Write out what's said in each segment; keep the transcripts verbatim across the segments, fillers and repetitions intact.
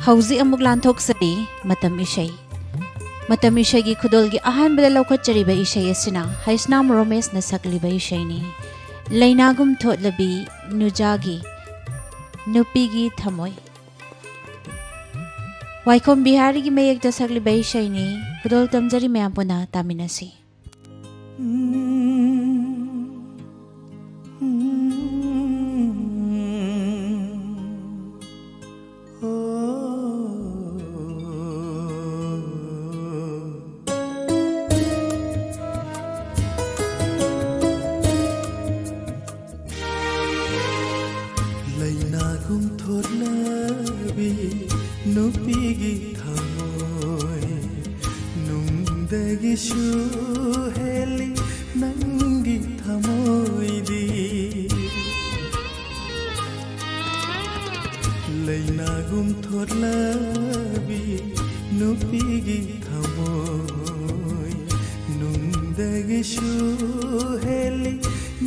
ꯍꯧꯖꯤꯛ ꯑꯃꯨꯛ ꯂꯥꯟꯊꯣꯛꯆꯔꯤ ꯃꯇꯝ ꯏꯁꯩ꯫ ꯃꯇꯝ ꯏꯁꯩꯒꯤ ꯈꯨꯗꯣꯜꯒꯤ ꯑꯍꯥꯟꯕꯗ ꯂꯧꯈꯠꯆꯔꯤꯕ ꯏꯁꯩ ꯑꯁꯤꯅ ꯍꯩꯁꯅꯥꯝ ꯔꯣꯃꯦꯁꯅ ꯁꯛꯂꯤꯕ ꯏꯁꯩꯅꯤ꯫ ꯂꯩꯅꯥꯒꯨꯝ ꯊꯣꯠꯂꯕꯤ ꯅꯨꯖꯥꯒꯤ ꯅꯨꯄꯤꯒꯤ ꯊꯃꯣꯏ꯫ ꯋꯥꯏꯈꯣꯝ ꯕꯤꯍꯥꯔꯤꯒꯤ ꯃꯌꯦꯛꯇ ꯁꯛꯂꯤꯕ ꯏꯁꯩꯅꯤ꯫ ꯈꯨꯗꯣꯜ ꯇꯝꯖꯔꯤ, ꯃꯌꯥꯝ ꯄꯨꯟꯅ ꯇꯥꯃꯤꯟꯅꯁꯤ꯫ ꯂꯩꯅꯥꯒꯨꯝ ꯊꯣꯠꯂꯕꯤ ꯅꯨꯄꯤꯒꯤ ꯊꯃꯣꯏ, ꯅꯨꯡꯗꯒꯤꯁꯨ ꯍꯦꯜꯂꯤ ꯅꯪꯒꯤ ꯊꯃꯣꯏꯗꯤ꯫ ꯂꯩꯅꯥꯒꯨꯝ ꯊꯣꯠꯂꯕꯤ ꯅꯨꯄꯤꯒꯤ ꯊꯃꯣꯏ, ꯅꯨꯡꯗꯒꯤꯁꯨ ꯍꯦꯜꯂꯤ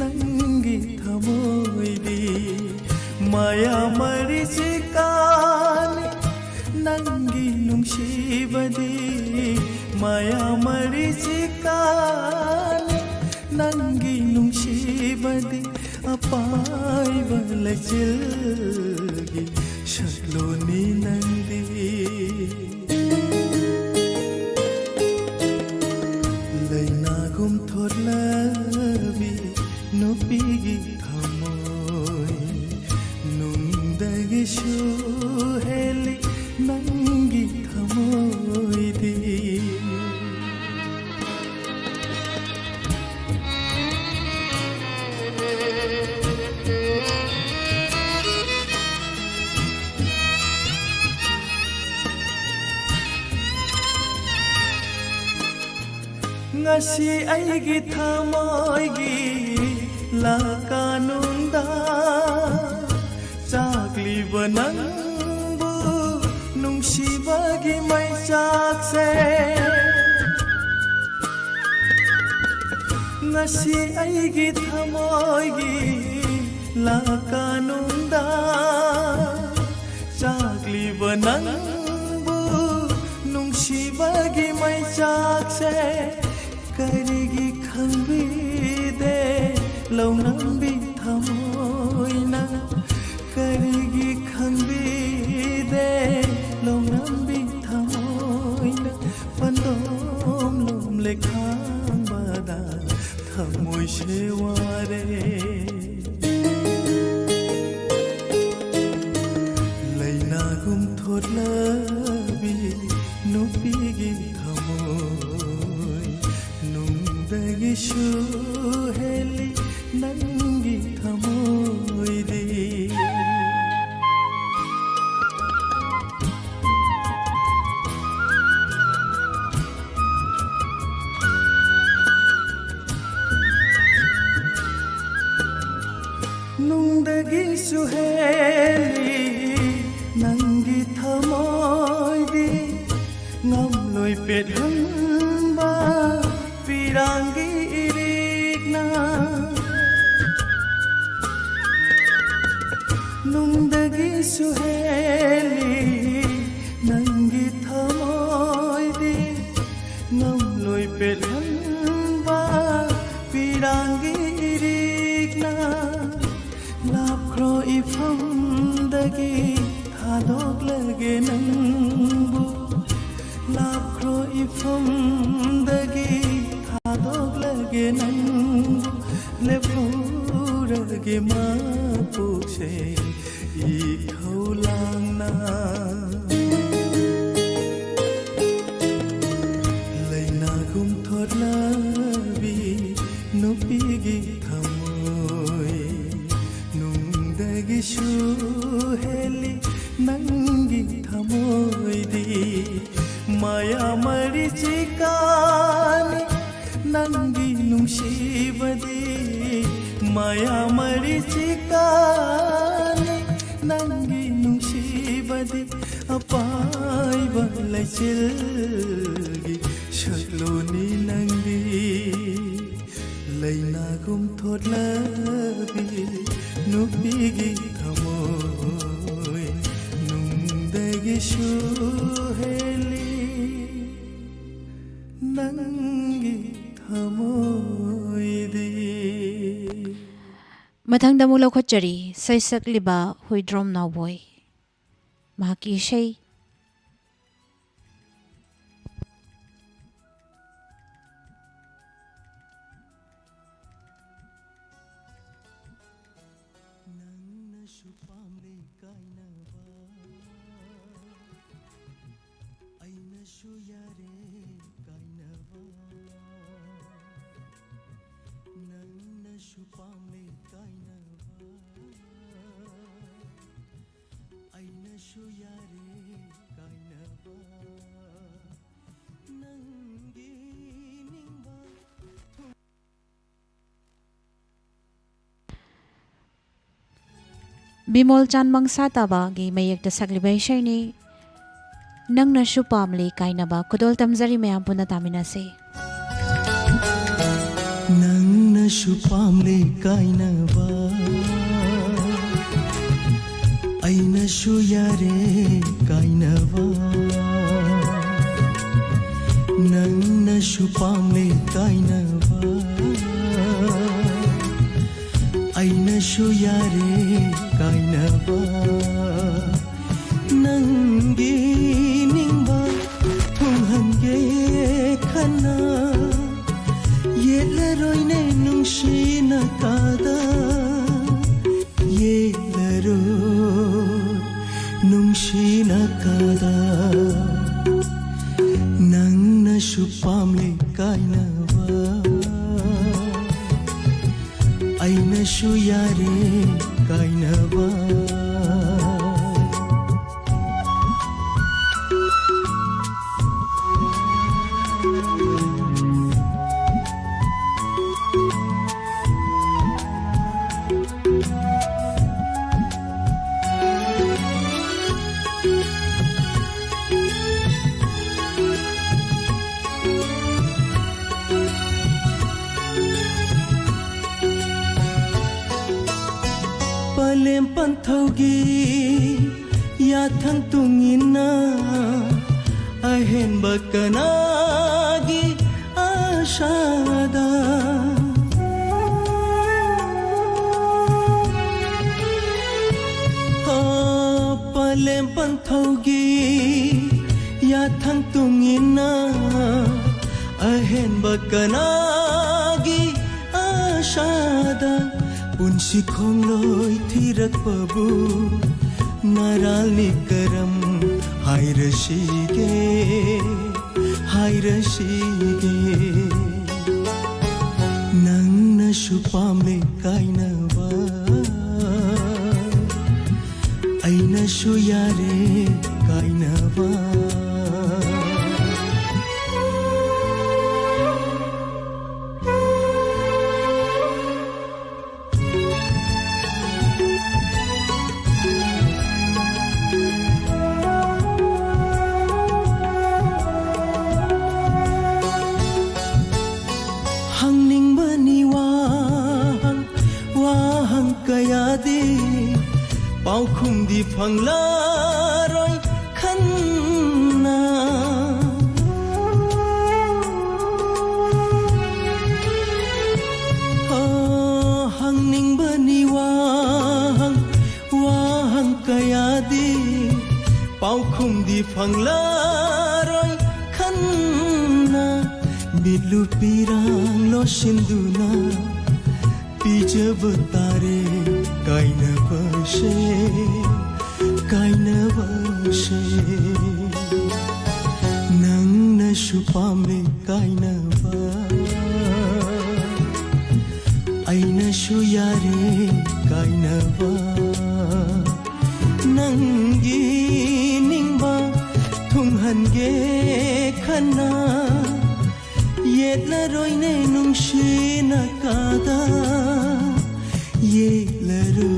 ꯅꯪꯒꯤ ꯊꯃꯣꯏꯗꯤ꯫ ꯃꯌꯥ ꯃꯔꯤꯁꯤ ꯀꯥꯅꯤ ꯅꯪꯒꯤ ꯅꯨꯡꯁꯤꯕꯗꯤ, ꯃꯌꯥ ꯃꯔꯤꯁꯤ ꯀꯥꯅꯤ ꯅꯪꯒꯤ ꯅꯨꯡꯁꯤꯕꯗꯤ꯫ ꯑꯄꯥꯏꯕ ꯂꯩꯆꯤꯜꯒꯤ ꯁꯛꯂꯣꯟꯅꯤ ꯅꯪꯗꯤ꯫ ꯂꯩꯅꯥꯒꯨꯝ ꯊꯣꯠꯂꯕꯤ ꯅꯨꯄꯤꯒꯤ ꯊꯃꯣꯏ, ꯅꯨꯡꯗꯒꯤꯁꯨ ꯍꯦꯜꯂꯤ ꯅꯪꯒꯤ ꯊꯃꯣꯏꯗꯤ꯫ ꯉꯁꯤ ꯑꯩꯒꯤ ꯊꯃꯣꯏꯒꯤ ꯂꯥꯀꯥꯅꯨꯡꯗ ꯆꯥꯛꯂꯤꯕ ꯅꯪꯕꯨ ꯅꯨꯡꯁꯤꯕꯒꯤ ꯃꯩꯆꯥꯛꯁꯦ꯫ ꯉꯁꯤ ꯑꯩꯒꯤ ꯊꯃꯣꯏꯒꯤ ꯂꯥꯀꯥꯅꯨꯡꯗ ꯆꯥꯛꯂꯤꯕ ꯅꯪ ꯒꯤ ꯃꯩꯆꯥꯛꯁꯦ ꯀꯔꯤꯒꯤ ꯈꯪꯕꯤꯗꯦ ꯂꯧꯅꯝꯕꯤ ꯊꯃꯣꯏꯅ? ꯀꯔꯤꯒꯤ ꯈꯪꯕꯤꯗꯦ ꯂꯧꯅꯝꯕꯤ ꯊꯃꯣꯏꯅ? ꯄꯟꯗꯣꯝ ꯂꯣꯝꯂꯦ ꯈꯥꯡꯕꯗ ꯊꯃꯣꯏꯁꯦ ꯋꯥꯔꯦ꯫ ꯂꯩꯅꯥꯒꯨꯝ ꯊꯣꯠꯂꯕꯤ ꯅꯨꯄꯤꯒꯤ ꯊꯃꯣꯏ, ꯅꯨꯡꯗꯒꯤꯁꯨ ꯍꯦꯜꯂꯤ ꯅꯪꯒꯤ ꯊꯃꯣꯏꯗꯤ꯫ ꯅꯨꯡꯗꯒꯤꯁꯨ ꯍꯦꯜꯂꯤ ꯅꯪꯒꯤ ꯊꯃꯣꯏꯗꯤ꯫ ꯉꯝꯂꯣꯏ ꯄꯦꯠꯍꯟꯕ ꯄꯤꯔꯥꯡꯒꯤ ꯏꯔꯤꯛꯅ꯫ ꯅꯨꯡꯗꯒꯤꯁꯨ ꯍꯦꯜꯂꯤ ꯅꯪꯒꯤ ꯊꯃꯣꯏꯗꯤ꯫ ꯉꯝꯂꯣꯏ ꯄꯦꯠꯍꯟꯕ ꯄꯤꯔꯥꯡꯒꯤ ꯏꯔꯤꯛꯅ꯫ ꯂꯥꯞꯈ꯭ꯔꯣ ꯏꯐꯝꯗꯒꯤ ꯊꯥꯗꯣꯛꯂꯒꯦ ꯅꯪꯕꯨ꯫ ꯂꯥꯞꯈ꯭ꯔꯣ ꯏꯐꯝꯗꯒꯤ ꯊꯥꯗꯣꯛꯂꯒꯦ ꯅꯪꯕꯨ꯫ ꯂꯦꯞꯍꯧꯔꯒꯦ ꯃꯄꯣꯛꯁꯦ ꯏꯈꯧ ꯂꯥꯡꯅ꯫ ꯂꯩꯅꯥꯒꯨꯝ ꯊꯣꯠꯂꯕꯤ ꯅꯨꯄꯤꯒꯤ ꯊꯃꯣꯏ, ꯅꯨꯡꯗꯒꯤꯁꯨ ꯍꯦꯜꯂꯤ ꯅꯪꯒꯤ ꯊꯃꯣꯏꯗꯤ꯫ ꯃꯌꯥ ꯃꯔꯤꯆꯤꯀꯥꯅꯤ ꯅꯪꯒꯤ ꯅꯨꯡꯁꯤꯕꯗꯤ꯫ ꯃꯌꯥ ꯃꯔꯤꯆꯤꯀꯥꯅꯤ ꯅꯪꯒꯤ ꯅꯨꯡꯁꯤꯕꯗꯤ꯫ ꯑꯄꯥꯏꯕ ꯂꯩꯆꯤꯜꯒꯤ ꯁꯛꯂꯣꯟꯅꯤ ꯅꯪꯗꯤ꯫ ꯂꯩꯅꯥꯒꯨꯝ ꯊꯣꯠꯂꯕꯤ ꯅꯨꯄꯤꯒꯤ ꯊꯃꯣꯏ, ꯅꯨꯡꯗꯒꯤꯁꯨ ꯍꯦꯜꯂꯤ ꯅꯪꯒꯤ ꯊꯃꯣꯏꯗꯤ꯫ ꯃꯊꯪꯗ ꯑꯃꯨꯛ ꯂꯧꯈꯠꯆꯔꯤ ꯁꯩꯁꯛꯂꯤꯕ ꯍꯨꯏꯗ꯭ꯔꯣꯝ ꯅꯥꯎꯕꯣꯏ, ꯃꯍꯥꯛꯀꯤ ꯏꯁꯩ꯫ ꯅꯪꯅꯁꯨ ꯄꯥꯝꯂꯦ ꯀꯥꯏꯅꯕ, ꯑꯩꯅꯁꯨ ꯌꯥꯔꯦ ꯀꯥꯏꯅꯕ, ꯅꯪꯅꯁꯨ ꯄꯥꯝꯂꯦ ꯀꯥꯏꯅꯕ, ꯑꯩꯅꯁꯨ ꯌꯥꯔꯦ ꯀꯥꯏꯅꯕ, ꯅꯪꯒꯤ ꯅꯤꯡꯕ ꯕꯤꯃꯣꯜ ꯆꯥꯟ ꯃꯪꯁꯥ ꯇꯥꯕꯒꯤ ꯃꯌꯦꯛꯇ ꯁꯛꯂꯤꯕ ꯏꯁꯩꯅꯤ, ꯅꯪꯅꯁꯨ ꯄꯥꯝꯂꯤ ꯀꯥꯏꯅꯕ꯫ ꯈꯨꯗꯣꯜ ꯇꯝꯖꯔꯤ, ꯃꯌꯥꯝ ꯄꯨꯟꯅ ꯇꯥꯃꯤꯟꯅꯁꯤ꯫ ꯅꯪꯅꯁꯨ ꯄꯥꯝꯂꯤ ꯀꯥꯏꯅꯕ, ꯑꯩꯅꯁꯨ ꯌꯥꯔꯦ ꯀꯥꯏꯅꯕ, ꯅꯪꯅꯁꯨ ꯄꯥꯝꯂꯤ ꯀꯥꯏꯅꯕ, ꯑꯩꯅꯁꯨ ꯌꯥꯔꯦ ꯀꯥꯏꯅꯕ, ꯅꯪꯒꯤ ꯅꯤꯡꯕ ꯊꯨꯡꯍꯟꯒꯦ ꯈꯟꯅ, ꯌꯦꯠꯂꯔꯣꯏꯅꯦ ꯅꯨꯡꯁꯤꯅ ꯀꯥꯗ, ꯌꯦꯠꯂꯔꯣꯏ ꯅꯨꯡꯁꯤꯅ ꯀꯥꯗ, ꯅꯪꯅꯁꯨ ꯄꯥꯝꯂꯦ ꯀꯥꯏꯅꯕ, ꯑꯩꯅꯁꯨ ꯌꯥꯔꯦ ꯀꯥꯏꯅꯕ꯫ ꯄꯂꯦꯝ ꯄꯟꯊꯧꯒꯤ ꯌꯥꯊꯪ ꯇꯨꯡ ꯏꯟꯅ ꯑꯍꯦꯟꯕ ꯀꯅꯥꯒꯤ ꯇꯥꯗ꯫ ꯍꯣ, ꯄꯂꯦꯝ ꯄꯟꯊꯧꯒꯤ ꯌꯥꯊꯪ ꯇꯨꯡ ꯏꯟꯅ ꯑꯍꯦꯟꯕ ꯀꯅꯥꯒꯤ ꯑꯁꯥꯗ ꯄꯨꯟꯁꯤ ꯈꯣꯡꯂꯣꯏ ꯊꯤꯔꯛꯄꯕꯨ ꯅꯔꯥꯜꯅꯤ ꯀꯔꯝ ꯍꯥꯏꯔꯁꯤꯒꯦ? ꯍꯥꯏꯔꯁꯤꯒꯦ꯫ ꯅꯪꯅꯁꯨ ꯄꯥꯝꯂꯦ ꯀꯥꯏꯅꯕ, ꯑꯩꯅꯁꯨ ꯌꯥꯔꯦ ꯀꯥꯏꯅꯕ꯫ ꯍꯪꯅꯤꯡꯕꯅꯤ ꯋꯥꯍꯪ, ꯋꯥꯍꯪ ꯀꯌꯥꯗꯤ, ꯄꯥꯎꯈꯨꯝꯗꯤ ꯐꯪꯂꯔꯣꯏ ꯈꯟꯅ꯫ ꯑꯣ, ꯍꯪꯅꯤꯡꯕꯅꯤ ꯋꯥꯍꯪ, ꯋꯥꯍꯪ ꯀꯌꯥꯗꯤ, ꯄꯥꯎꯈꯨꯝꯗꯤ ꯐꯪꯂꯔꯣꯏ ꯈꯟꯅ꯫ ꯃꯤꯠꯂꯨ ꯄꯤꯔꯥꯡ ꯂꯣꯠꯁꯤꯟꯗꯨꯅ ꯄꯤꯖꯕ ꯇꯥꯔꯦ ꯀꯥꯏꯅꯕꯁꯦ, ꯀꯥꯏꯅꯕꯁꯦ꯫ ꯅꯪꯅꯁꯨ ꯄꯥꯝꯃꯦ ꯀꯥꯏꯅꯕ, ꯑꯩꯅꯁꯨ ꯌꯥꯔꯦ ꯀꯥꯏꯅꯕ꯫ ꯅꯪꯒꯤ ꯅꯤꯡꯕ ꯊꯨꯡꯍꯟꯒꯦ ꯈꯟꯅ ꯌꯦꯠꯂꯔꯣꯏꯅꯦ ꯅꯨꯡꯁꯤꯅ ꯀꯥꯗ, ꯌꯦꯠꯂꯔꯣꯏ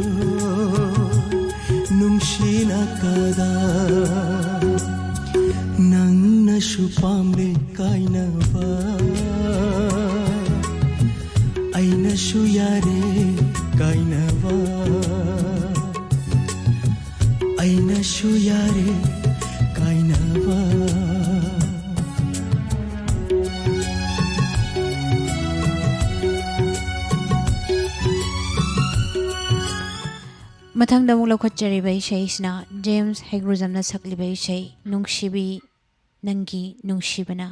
ꯅꯨꯡꯁꯤꯅ ꯀꯥꯗ꯫ ꯅꯪꯅꯁꯨ ꯄꯥꯝꯂꯦ ꯀꯥꯏꯅꯕ, ꯑꯩꯅꯁꯨ ꯌꯥꯔꯦ ꯀꯥꯏꯅꯕ, ꯑꯩꯅꯁꯨ ꯌꯥꯔꯦ ꯀꯥꯏꯅꯕ꯫ ꯃꯊꯪꯗ ꯑꯃꯨꯛ ꯂꯧꯈꯠꯆꯔꯤꯕ ꯏꯁꯩꯁꯤꯅ ꯖꯦꯝꯁ ꯍꯩꯒ꯭ꯔꯨꯖꯝꯅ ꯁꯛꯂꯤꯕ ꯏꯁꯩ ꯅꯨꯡꯁꯤꯕꯤ ꯅꯪꯒꯤ ꯅꯨꯡꯁꯤꯕꯅ꯫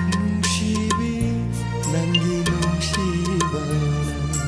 ꯅꯨꯡꯁꯤꯕꯤ ꯅꯪꯒꯤ ꯅꯨꯡꯁꯤꯕꯅ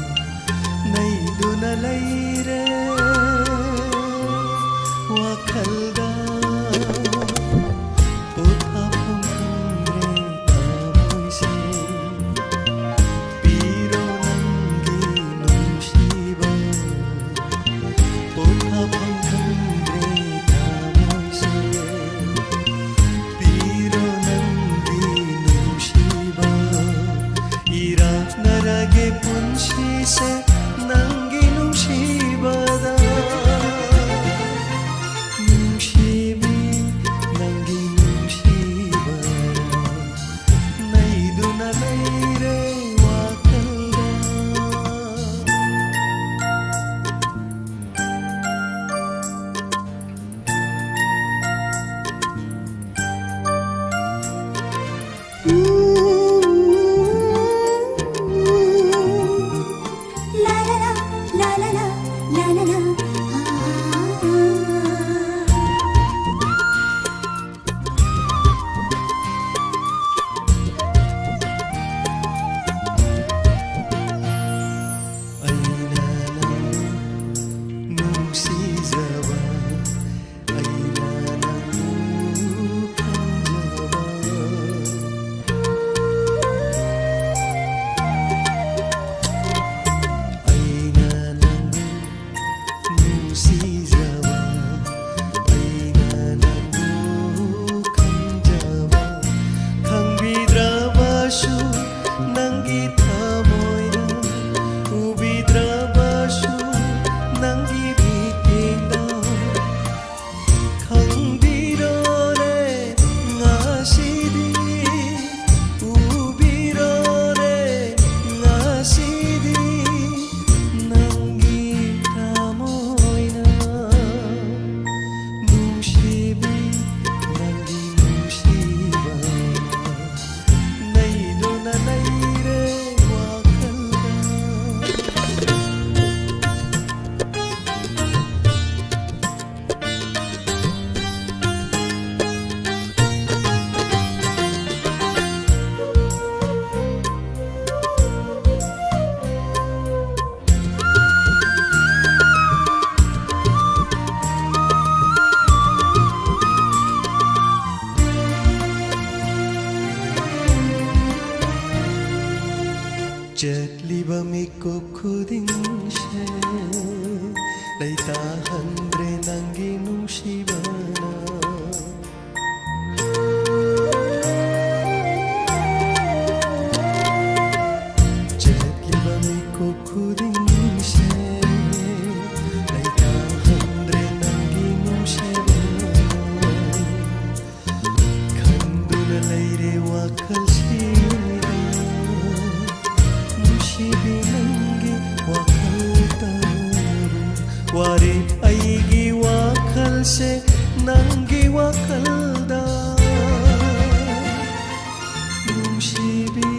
ꯃꯤꯀꯨꯞ ꯈꯨꯗꯤꯡꯁꯦ ꯂꯩꯇꯥꯍꯟꯗ꯭ꯔꯦ ꯅꯪꯒꯤ ꯅꯨꯡꯁꯤꯕꯅ꯫ ꯆꯠꯂꯤꯕ ꯃꯤꯀꯨꯞ ꯈꯨꯗꯤꯡꯁꯦ ꯂꯩꯇꯥꯍꯟꯗ꯭ꯔꯦ ꯅꯪꯒꯤ ꯅꯨꯡꯁꯤꯕꯅ꯫ ꯈꯟꯗꯨꯅ ꯂꯩꯔꯦ ꯋꯥꯈꯜꯁꯤꯗ ꯅꯨꯡꯁꯤꯕꯤ ꯅꯪꯒꯤ ꯋꯥꯈꯜꯗ꯫ ꯋꯥꯔꯦ ꯑꯩꯒꯤ ꯋꯥꯈꯜꯁꯦ ꯅꯪꯒꯤ ꯋꯥꯈꯜꯗ꯫ ꯅꯨꯡꯁꯤꯕꯤ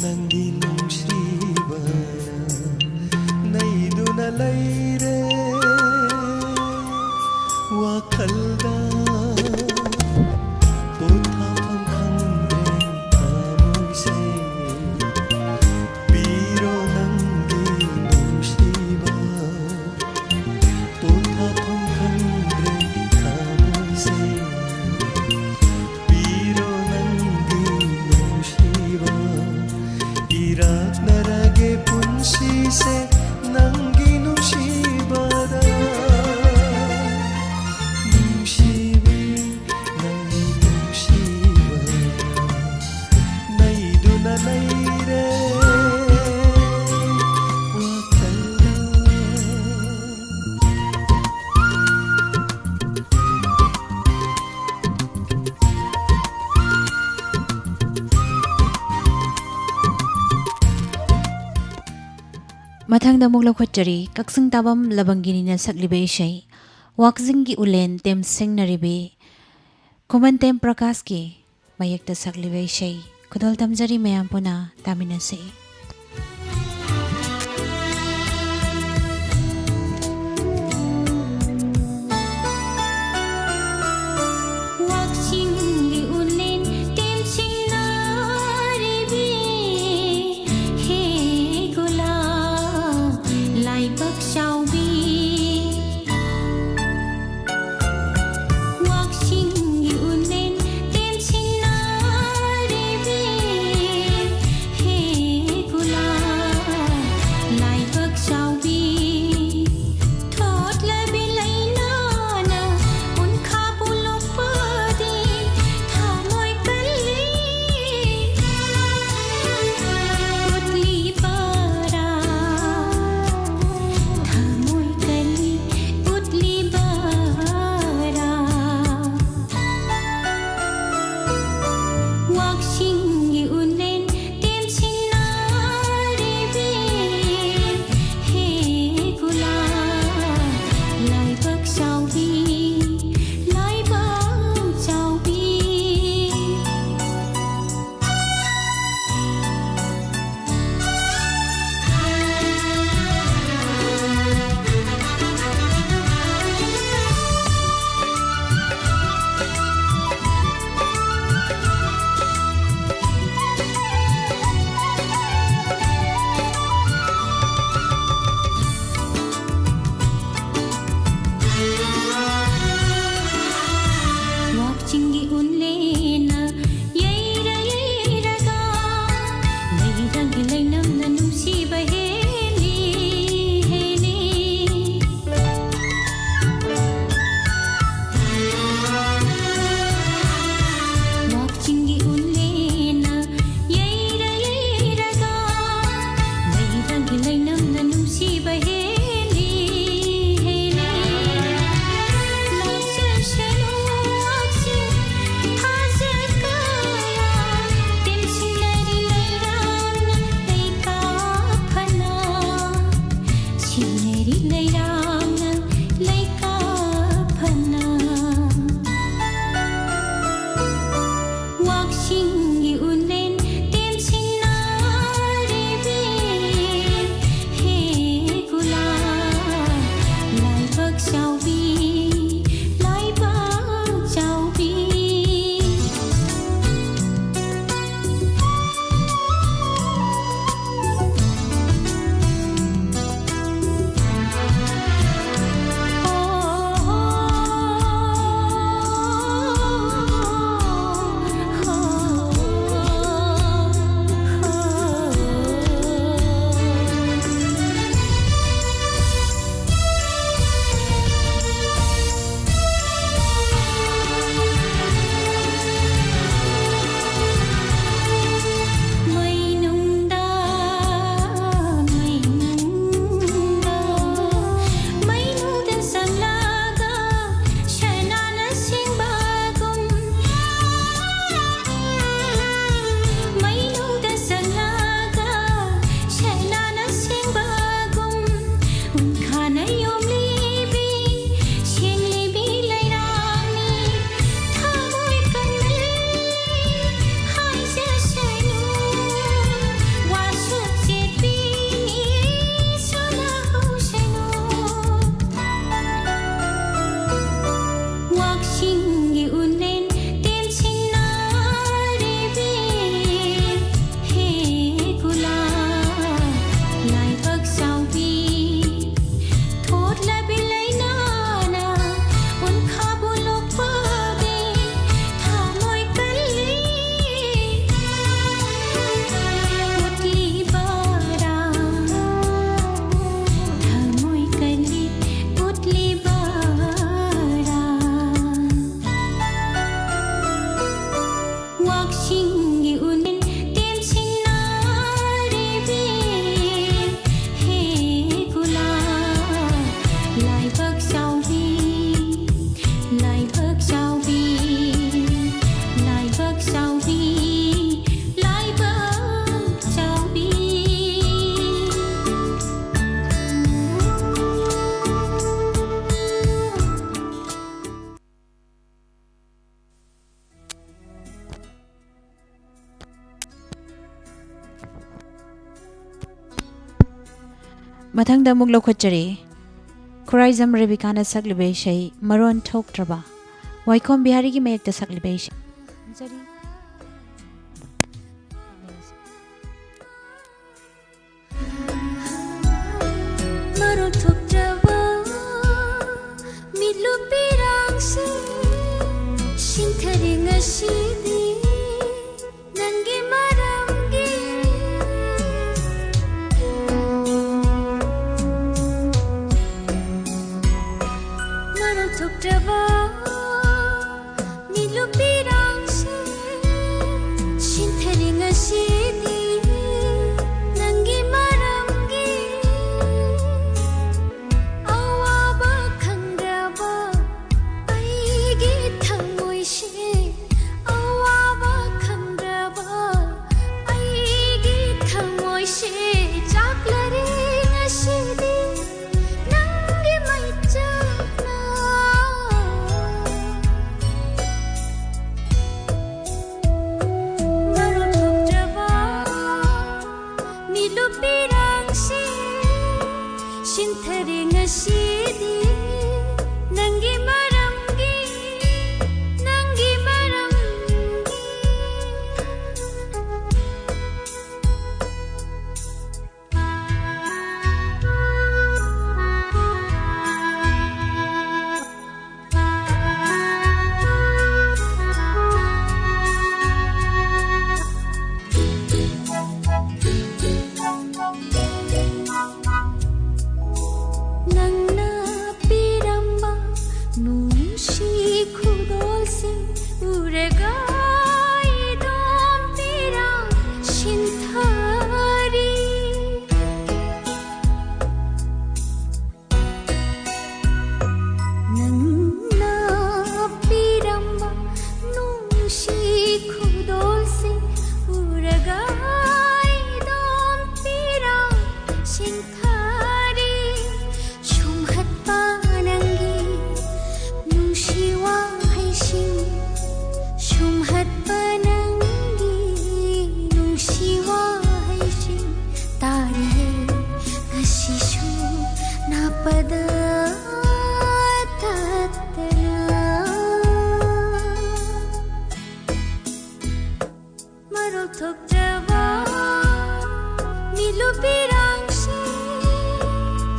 ꯅꯪꯒꯤ ꯅꯨꯡꯁꯤꯕꯅ ꯅꯩꯗꯨꯅ ꯂꯩꯔꯦ ꯋꯥꯈꯜꯗ꯫ ꯄꯣꯊꯥꯐꯝ ꯈꯪꯗ꯭ꯔꯦ ꯊꯃꯣꯏꯁꯦ꯫ ꯄꯤꯔꯣ ꯅꯪꯒꯤ ꯅꯨꯡꯁꯤꯕ꯫ ꯄꯣꯊꯥꯐꯝ ꯈꯪꯗ꯭ꯔꯦ ꯊꯃꯣꯏꯁꯦ꯫ ꯄꯤꯔꯣ ꯅꯪꯒꯤ ꯅꯨꯡꯁꯤꯕ꯫ ꯏꯔꯥꯛꯅꯔꯒꯦ ꯄꯨꯟꯁꯤꯁꯦ ꯅꯪꯒꯤ ꯅꯨꯡꯁꯤꯕꯗ꯫ ꯅꯨꯡꯁꯤꯕꯤ ꯅꯪꯒꯤ ꯅꯨꯡꯁꯤꯕ ꯅꯩꯗꯨꯅ ꯂꯩꯔꯦ ꯋꯥꯈꯜꯗ꯫ ꯃꯊꯪꯗ ꯑꯃꯨꯛ ꯂꯧꯈꯠꯆꯔꯤ, ꯀꯛꯆꯤꯡ ꯇꯥꯕꯝ ꯂꯕꯪꯒꯤꯅꯤꯅ ꯁꯛꯂꯤꯕ ꯏꯁꯩ ꯋꯥꯛꯆꯤꯡꯒꯤ ꯎꯂꯦꯟ ꯇꯦꯝꯁꯤꯡꯅꯔꯤꯕꯤ, ꯈꯨꯃꯟ ꯇꯦꯝ ꯄ꯭ꯔꯀꯥꯁꯀꯤ ꯃꯌꯦꯛꯇ ꯁꯛꯂꯤꯕ ꯏꯁꯩ ꯈꯨꯗꯣꯜ ꯇꯝꯖꯔꯤ, ꯃꯌꯥꯝ ꯄꯨꯟꯅ ꯇꯥꯃꯤꯟꯅꯁꯤ꯫ ꯋꯥꯛꯆꯤꯡꯒꯤ ꯎꯂꯦꯟ ꯇꯦꯝꯁꯤꯡꯅꯔꯤꯕꯤ, ꯍꯦ ꯒꯣꯂꯥ ꯂꯥꯏꯕꯛ ꯆꯥꯎꯕꯤ꯫ ꯋꯥꯛꯆꯤꯡꯒꯤ ꯎꯂꯦꯟ ꯇꯦꯝꯁꯤꯡꯅꯔꯤꯕꯤ, ꯍꯦ ꯃꯊꯪꯗ ꯑꯃꯨꯛ ꯂꯧꯈꯠꯆꯔꯤ, ꯈꯨꯔꯥꯏꯖꯝ ꯔꯦꯕꯤꯀꯥꯅ ꯁꯛꯂꯤꯕ ꯏꯁꯩ ꯃꯔꯣꯟ ꯊꯣꯛꯇ꯭ꯔꯕ, ꯋꯥꯏꯈꯣꯝ ꯕꯤꯍꯥꯔꯤꯒꯤ ꯃꯌꯦꯛꯇ ꯁꯛꯂꯤꯕ ꯏꯁꯩ꯫ ꯃꯔꯣꯟ ꯊꯣꯛꯇ꯭ꯔꯕ ꯃꯤꯠꯂꯨ ꯄꯤꯔꯥꯡꯁꯦ ꯁꯤꯟꯊꯔꯤ ꯉꯁꯤꯗꯤ ꯅꯪꯒꯤ ꯃꯔꯝꯒꯤ꯫ ꯃꯔꯣꯟ ꯊꯣꯛꯇ꯭ꯔꯕ ꯃꯤꯠꯂꯨ ꯄꯤꯔꯥꯡꯁꯦ ꯁꯤꯟꯊꯔꯤ ꯉꯁꯤꯗꯤ ꯅꯪꯒꯤ ꯃꯔꯝꯒꯤ꯫ ꯑꯋꯥꯕ ꯈꯪꯗ꯭ꯔꯕ ꯑꯩꯒꯤ ꯊꯃꯣꯏꯁꯦ ꯑꯋꯥ ꯊꯣꯛꯇ꯭ꯔꯕ ꯃꯤꯂꯨꯄꯤꯔꯥꯡꯁꯦ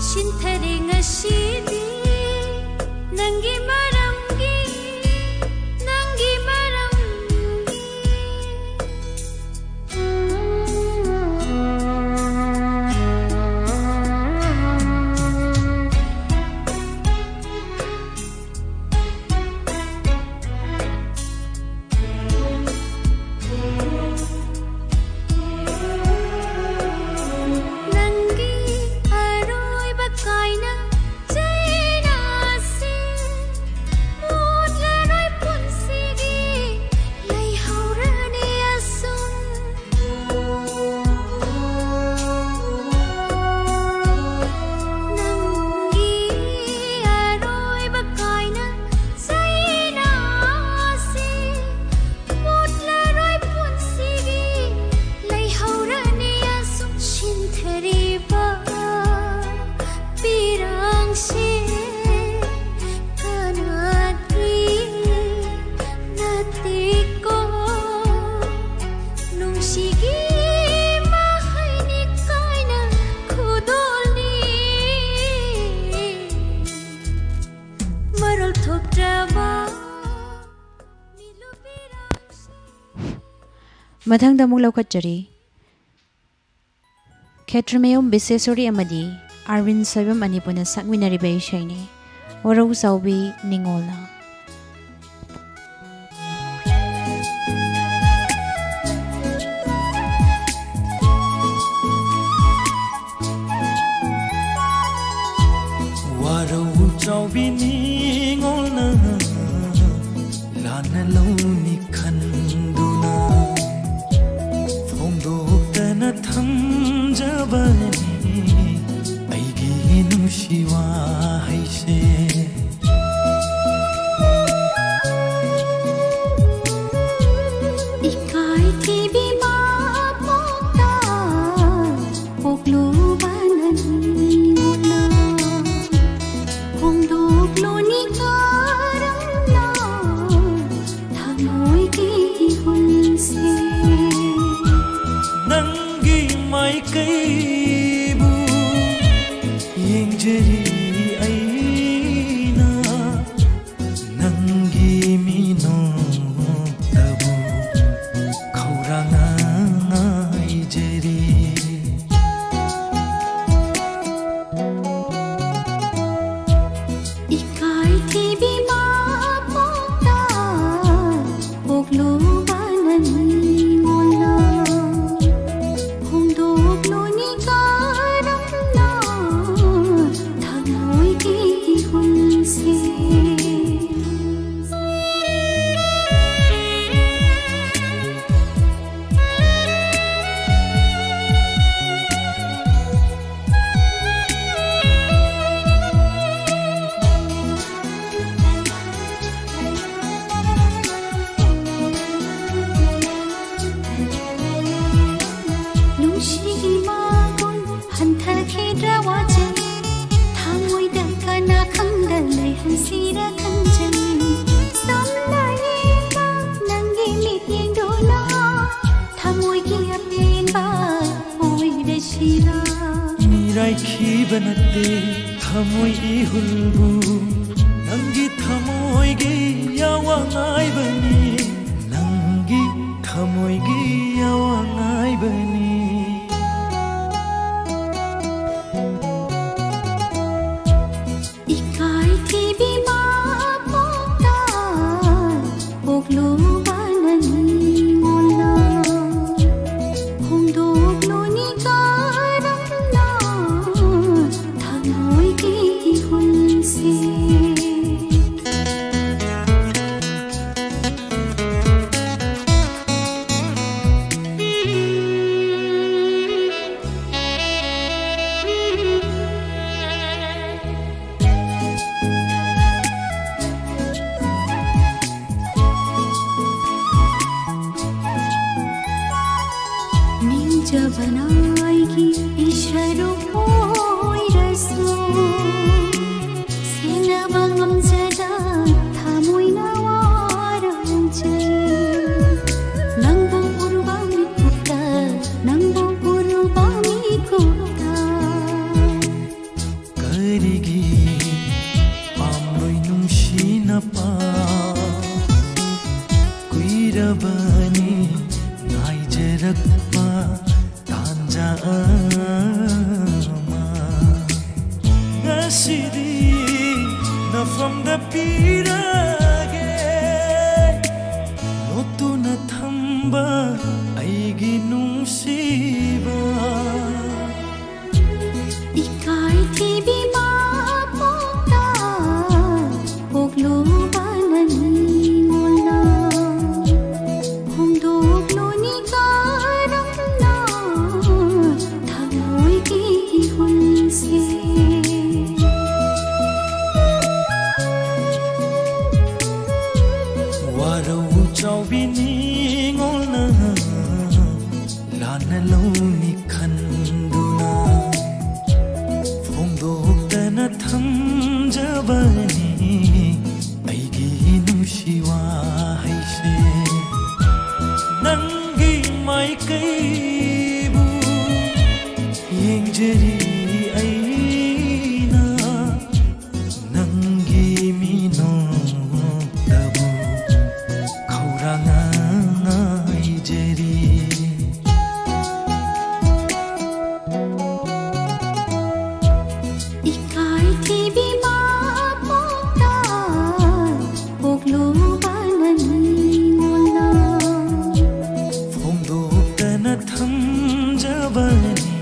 ꯁꯤꯟꯊꯔꯦ ꯉꯁꯤꯗꯤ ꯅꯪꯒꯤ ꯃꯔꯝꯒꯤ, ꯅꯪꯒꯤ ꯃꯔꯝꯒꯤ꯫ ꯅꯪꯒꯤ ꯑꯔꯣꯏꯕ ꯀꯥꯏꯅ ꯆꯩꯅꯥꯁꯤ ꯃꯨꯠꯂꯔꯣꯏ ꯄꯨꯟꯁꯤꯒꯤ ꯂꯩꯍꯧꯔꯅꯤ ꯑꯁꯨꯝ꯫ ꯅꯪꯒꯤ ꯑꯔꯣꯏꯕ ꯀꯥꯏꯅ ꯆꯩꯅꯥꯁꯤ ꯃꯨꯠꯂꯔꯣꯏ ꯄꯨꯟꯁꯤꯒꯤ ꯂꯩꯍꯧꯔꯅꯤ ꯑꯁꯨꯝ ꯁꯤꯟꯊꯔꯤꯕ ꯄꯤꯔꯥꯡꯁꯦ ꯀꯅꯥꯒꯤ ꯅꯠꯇꯦꯀꯣ ꯅꯨꯡꯁꯤꯒꯤ ꯃꯍꯩꯅꯤ ꯀꯥꯏꯅ ꯈꯨꯗꯣꯜꯅꯤ ꯃꯔꯣꯜ ꯊꯣꯛꯇ꯭ꯔꯕ꯫ ꯃꯊꯪꯗ ꯑꯃꯨꯛ ꯂꯧꯈꯠꯆꯔꯤ꯫ ꯈꯦꯇ꯭ꯔꯤꯃꯌꯨꯝ ꯕꯤꯁꯦꯁꯣꯔꯤ ꯑꯃꯗꯤ ꯑꯥꯔꯕꯤꯟ ꯁꯣꯏꯕꯝ ꯑꯅꯤ ꯄꯨꯟꯅ ꯁꯛꯃꯤꯟꯅꯔꯤꯕ ꯏꯁꯩꯅꯤ, ꯋꯥꯔꯧ ꯆꯥꯎꯕꯤ ꯅꯤꯉꯣꯜꯅ꯫ ꯋꯥꯔꯧ ꯆꯥꯎꯕꯤ ꯅꯤꯉꯣꯜꯅ ꯂꯥꯟꯅ ꯂꯧꯅꯤ ꯈꯟꯗꯨꯅ ꯐꯣꯡꯗꯣꯛꯇꯅ ꯊꯝꯖꯕꯅꯤ ꯑꯩꯒꯤ ꯅꯨꯡꯁꯤ ꯋꯥꯍꯩꯁꯦ꯫ ꯏꯀꯥꯏ ꯊꯤꯕꯤ ꯃꯄꯣꯛꯇ ꯄꯣꯛꯂꯨꯕ ꯅꯪꯅ ꯍꯣꯡꯗꯣꯛꯂꯨꯅꯤ ꯀꯔꯝꯅ ꯊꯃꯣꯏꯒꯤ ꯏꯍꯨꯜꯁꯦ꯫ ꯃꯥꯏꯀꯩꯕꯨ ꯌꯦꯡꯖꯔꯤ ꯑꯩꯅ, ꯅꯪꯒꯤ ꯃꯤꯅꯣꯛꯇꯕꯨ ꯈꯧꯔꯥꯡꯅ ꯉꯥꯏꯖꯔꯤ꯫ ꯏꯀꯥꯏꯊꯤꯕꯤ ꯃꯄꯣꯛꯇ ꯄꯣꯛꯂꯨꯕ ꯅꯪꯉꯣꯟꯗ ꯍꯣꯡꯗꯣꯛꯂꯨꯅꯤ ꯀꯔꯝꯅ ꯊꯃꯣꯏꯒꯤ ꯏꯍꯨꯜꯁꯦ? ꯅꯨꯡꯁꯤꯒꯤ ꯃꯒꯨꯟ ꯍꯟꯊꯈꯤꯗ꯭ꯔ ꯋꯥꯖꯩ, ꯊꯃꯣꯏꯗ ꯀꯅꯥ ꯈꯪꯗ ꯂꯩꯍꯟꯁꯤꯔ ꯈꯟꯖꯩ꯫ ꯁꯝꯅ ꯌꯦꯡꯕ ꯅꯪꯒꯤ ꯃꯤꯠꯌꯦꯡꯗꯨꯅ ꯊꯃꯣꯏꯒꯤ ꯑꯄꯦꯟꯕ ꯑꯣꯏꯔꯁꯤꯔ? ꯃꯤꯔꯥꯏꯈꯤꯕ ꯅꯠꯇꯦ ꯊꯃꯣꯏ ꯏꯍꯨꯜꯕꯨ, ꯅꯪꯒꯤ ꯊꯃꯣꯏꯒꯤ ꯌꯥꯋꯥ ꯉꯥꯏꯕꯅꯤ, ꯅꯪꯒꯤ ꯊꯃꯣꯏꯒꯤ ꯌꯥꯋꯥ ꯉꯥꯏꯕꯅꯤ꯫ ꯏꯀꯥꯏꯊꯤꯕꯤ ꯃꯄꯣꯛꯇ ꯄꯣꯛꯂꯨꯕ ꯅꯪꯉꯣꯟꯗ ꯍꯣꯡꯗꯣꯛꯂꯨꯅꯤ ꯀꯔꯝꯅ ꯊꯃꯣꯏꯒꯤ ꯏꯍꯨꯜꯁꯦ? ꯅꯤꯡꯖꯕꯅ ꯑꯩꯒꯤ ꯏꯁꯔꯨ ꯑꯣꯏꯔꯁꯨ, ꯁꯦꯟꯅꯕ ꯉꯝꯖꯗ ꯊꯃꯣꯏꯅ ꯋꯥꯔꯧꯖꯩ꯫ ꯅꯪꯕꯨ ꯎꯔꯨꯕ ꯃꯤꯠꯇ, ꯅꯪꯕꯨ ꯎꯔꯨꯕ ꯌꯥꯕꯅꯤ ꯉꯥꯏꯖꯔꯛꯄ ꯇꯥꯟꯖꯥ ꯑꯃ꯫ ꯉꯁꯤꯗꯤ ꯅꯐꯝꯗ ꯄꯤꯔꯒꯦ ꯂꯣꯠꯇꯨꯅ ꯊꯝꯕ ꯑꯩꯒꯤ ꯅꯨꯡꯁꯤꯕ꯫ ꯏꯀꯥꯏ ꯊꯤꯕꯤ ꯃꯄꯣꯛꯇ ꯄꯣꯛꯂꯨꯕꯅ ꯅꯤꯡꯉꯣꯜꯅ ꯐꯣꯡꯗꯣꯛꯂꯨꯅꯤ ꯀꯔꯝꯅ ꯊꯃꯣꯏꯒꯤ ꯏꯍꯨꯜꯁꯦ꯫ ꯋꯥꯔꯧ ꯆꯥꯎꯕꯤ ꯅꯤꯡꯉꯣꯜꯅ ꯂꯥꯟꯅ ꯂꯧꯅꯤ ꯈꯟꯗꯨꯅ ꯐꯣꯡꯗꯣꯛꯇꯅ ꯊꯝꯖꯕꯅꯤ ꯑꯩꯒꯤ ꯅꯨꯡꯁꯤ ꯋꯥꯍꯩꯁꯦ꯫ ꯅꯪꯒꯤ ꯃꯥꯏꯀꯩꯕꯨ ꯌꯦꯡꯖꯔꯤ ꯑꯩꯅ ꯅꯪꯒꯤ ꯃꯤꯅꯣꯛꯇꯕꯨ ꯈꯧꯔꯥꯡꯅ ꯉꯥꯏꯖꯔꯤ꯫ ꯏꯀꯥꯏ ꯊꯤꯕꯤ ꯃꯄꯣꯛꯇ ꯄꯣꯛꯂꯨꯕꯅ ꯅꯤꯡꯉꯣꯜꯅ ꯐꯣꯡꯗꯣꯛꯇꯅ ꯊꯝꯖꯕꯅꯤ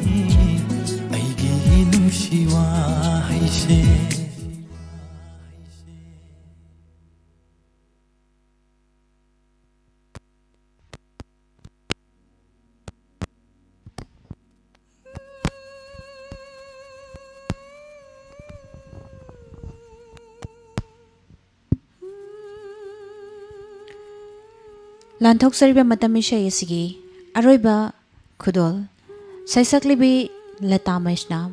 ꯑꯩꯒꯤ ꯅꯨꯡꯁꯤ ꯋꯥꯍꯩꯁꯦ꯫ ꯂꯥꯟꯊꯣꯛꯆꯔꯤꯕ ꯃꯇꯝ ꯏꯁꯩ ꯑꯁꯤꯒꯤ ꯑꯔꯣꯏꯕ ꯈꯨꯗꯣꯜ, ꯁꯩꯁꯛꯂꯤꯕꯤ ꯂꯇꯥ ꯃꯩꯁꯅꯥꯝ,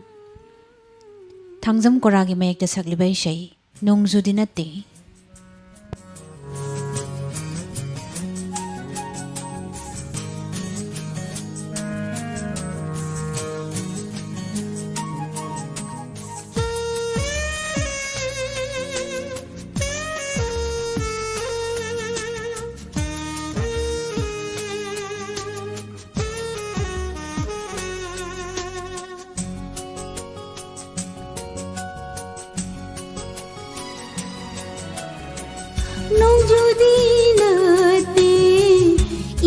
ꯊꯥꯡꯖꯝ ꯀꯣꯔꯥꯒꯤ ꯃꯌꯦꯛꯇ ꯁꯛꯂꯤꯕ ꯏꯁꯩ ꯅꯣꯡꯖꯨꯗꯤ ꯅꯠꯇꯦ꯫ ꯅꯣꯡꯖꯨꯗꯤ ꯅꯠꯇꯦ,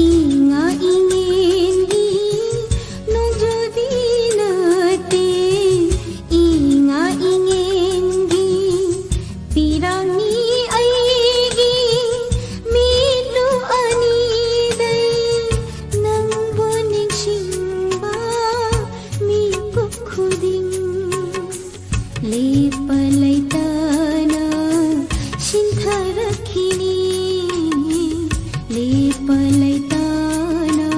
ꯏꯉꯥ ꯏꯉꯦꯟꯒꯤ꯫ ꯅꯣꯡꯖꯨꯗꯤ ꯅꯠꯇꯦ, ꯏꯉꯥ ꯏꯉꯦꯟꯒꯤ꯫ ꯄꯤꯔꯥꯡꯅꯤ ꯑꯩꯒꯤ ꯃꯤꯠꯂꯨ ꯑꯅꯤꯗꯩ ꯅꯪꯕꯨ ꯅꯤꯡꯁꯤꯡꯕ ꯃꯤꯀꯨꯞ ꯈꯨꯗꯤꯡ꯫ ꯂꯦꯞꯄ ꯂꯩꯇꯅ ꯁꯤꯟꯊꯔꯛꯈꯤꯅꯤ, ꯂꯦꯞꯄ ꯂꯩꯇꯅ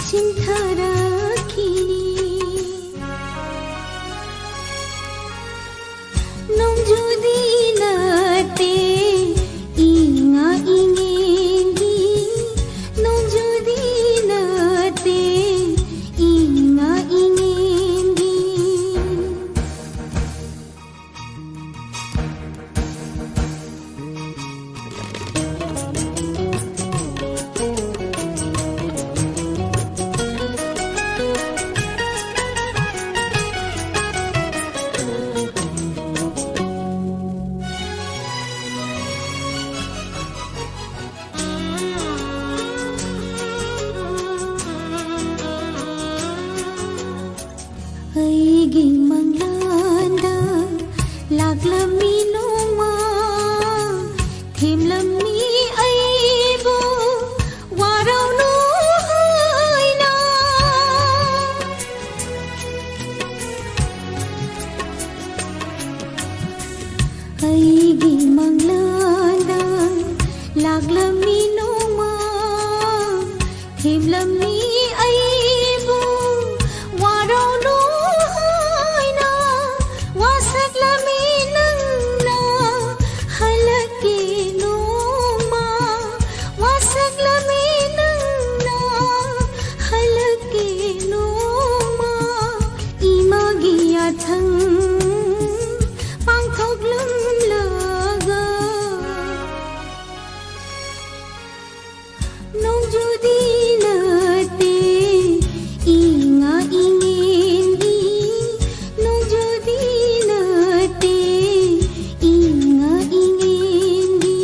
ꯁꯤꯟꯊꯔꯛꯈꯤꯅꯤ꯫ ꯅꯣꯡꯖꯨꯗꯤ ꯅꯠꯇꯦ, ꯏꯉꯥ ꯏꯉꯦꯟꯒꯤ꯫ ꯅꯣꯡꯖꯨꯗꯤ ꯅꯠꯇꯦ, ꯏꯉꯥ ꯏꯉꯦꯟꯒꯤ꯫ ꯑꯩꯒꯤ ꯃꯪꯂꯥꯟꯗ ꯂꯥꯛꯂꯝꯃꯤ ꯅꯣꯡꯃ, ꯊꯦꯝꯂꯝꯃꯤ ꯑꯩꯕꯨ ꯋꯥꯔꯧꯅꯨ ꯍꯥꯏꯅ꯫ ꯑꯩꯒꯤ ꯃꯪꯂꯥꯟꯗ ꯂꯥꯛꯂꯝꯃꯤ ꯅꯣꯡꯃ, ꯊꯦꯝꯂꯝꯃꯤ ꯑꯩꯕꯨ ꯋꯥꯔꯧꯅꯨ ꯍꯥꯏꯅ꯫ ꯋꯥꯁꯛꯂꯝꯃꯤ ꯅꯪꯅ ꯍꯜꯂꯛꯀꯦ ꯅꯣꯡꯃ, ꯋꯥꯁꯛꯂꯝꯃꯤ ꯅꯪꯅ ꯍꯜꯂꯛꯀꯦ ꯅꯣꯡꯃ꯫ ꯏꯃꯥꯒꯤ ꯌꯥꯊꯪ ꯄꯥꯡꯊꯣꯛꯂꯝꯂꯒ꯫ ꯅꯣꯡꯖꯨꯗꯤ ꯅꯠꯇꯦ, ꯏꯉꯥ ꯏꯉꯦꯟꯒꯤ꯫ ꯅꯣꯡꯖꯨꯗꯤ ꯅꯠꯇꯦ, ꯏꯉꯥ ꯏꯉꯦꯟꯒꯤ꯫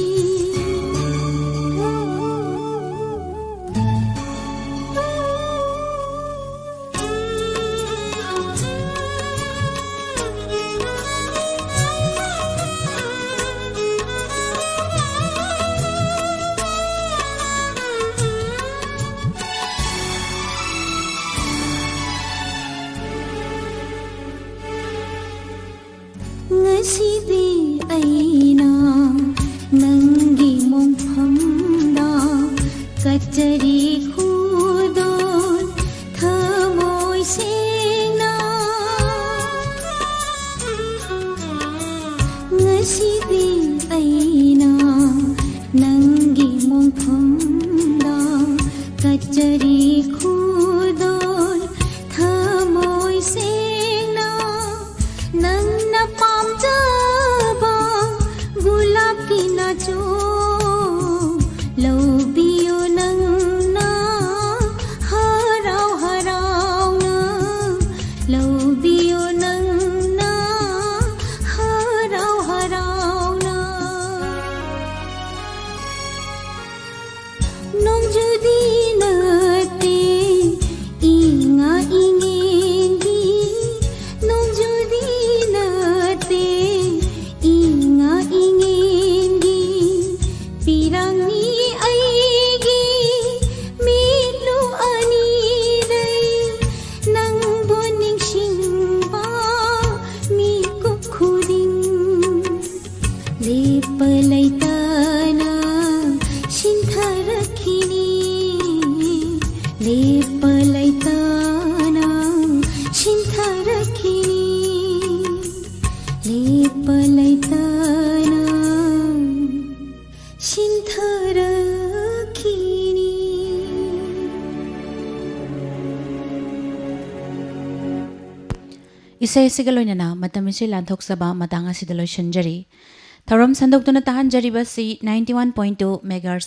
ꯆꯔꯤ ꯈꯨꯗꯣꯜ ꯊꯃꯣꯏ ꯁꯦꯡꯅ ꯉꯁꯤꯗꯤ ꯑꯩꯅ ꯅꯪꯒꯤ ꯃꯣꯡꯐꯝꯗ ꯀꯆꯔꯤ ꯈꯨꯗꯣꯜ ꯊꯃꯣꯏ ꯁꯦꯡꯅ ꯅꯪꯅ ꯄꯥꯝꯖꯕ ꯒꯨꯂꯥꯞꯀꯤ ꯅꯥꯆꯣꯝ ꯂꯧꯕꯤꯌꯨ ꯅꯪꯅ ꯍꯔꯥꯎ ꯍꯔꯥꯎꯅ ꯂꯧꯕꯤꯌꯨ ꯅꯪꯅ ꯍꯔꯥꯎ ꯍꯔꯥꯎꯅ ꯅꯣꯡꯖꯨꯗꯤ ꯅꯠꯇꯦ ꯏꯉꯥ ꯏꯉꯦꯟꯒꯤ ꯅꯣꯡꯖꯨꯗꯤ ꯅꯠꯇꯦ ꯏꯉꯥ ꯏꯉꯦꯟꯒꯤ ꯄꯤꯔꯥꯡꯅꯤ ꯑꯩꯒꯤ ꯃꯤꯠꯂꯨ ꯑꯅꯤꯗꯩ ꯅꯪꯕꯨ ꯅꯤꯡꯁꯤꯡꯕ ꯃꯤꯀꯨꯞ ꯈꯨꯗꯤꯡ ꯂꯦꯞꯄ ꯂꯩꯇꯅ ꯁꯤꯟꯊꯔꯛꯈꯤꯅꯤ ꯂꯦꯞꯄ ꯂꯩꯇꯅ ꯁꯤꯟꯊꯔꯛꯈꯤꯅꯤ ꯂꯦꯞꯄ ꯂꯩꯇꯅ ꯁꯤꯟꯊꯔꯛꯈꯤꯅꯤ꯫ ꯏꯁꯩ ꯑꯁꯤꯒ ꯂꯣꯏꯅꯅ ꯃꯇꯝ ꯑꯁꯤ ꯂꯥꯟꯊꯣꯛꯆꯕ ꯃꯇꯥꯡ ꯑꯁꯤꯗ ꯂꯣꯏꯁꯤꯟꯖꯔꯤ꯫ ꯊꯧꯔꯝ ꯁꯟꯗꯣꯛꯇꯨꯅ ꯇꯥꯍꯟꯖꯔꯤꯕꯁꯤ ninety one point two megahertz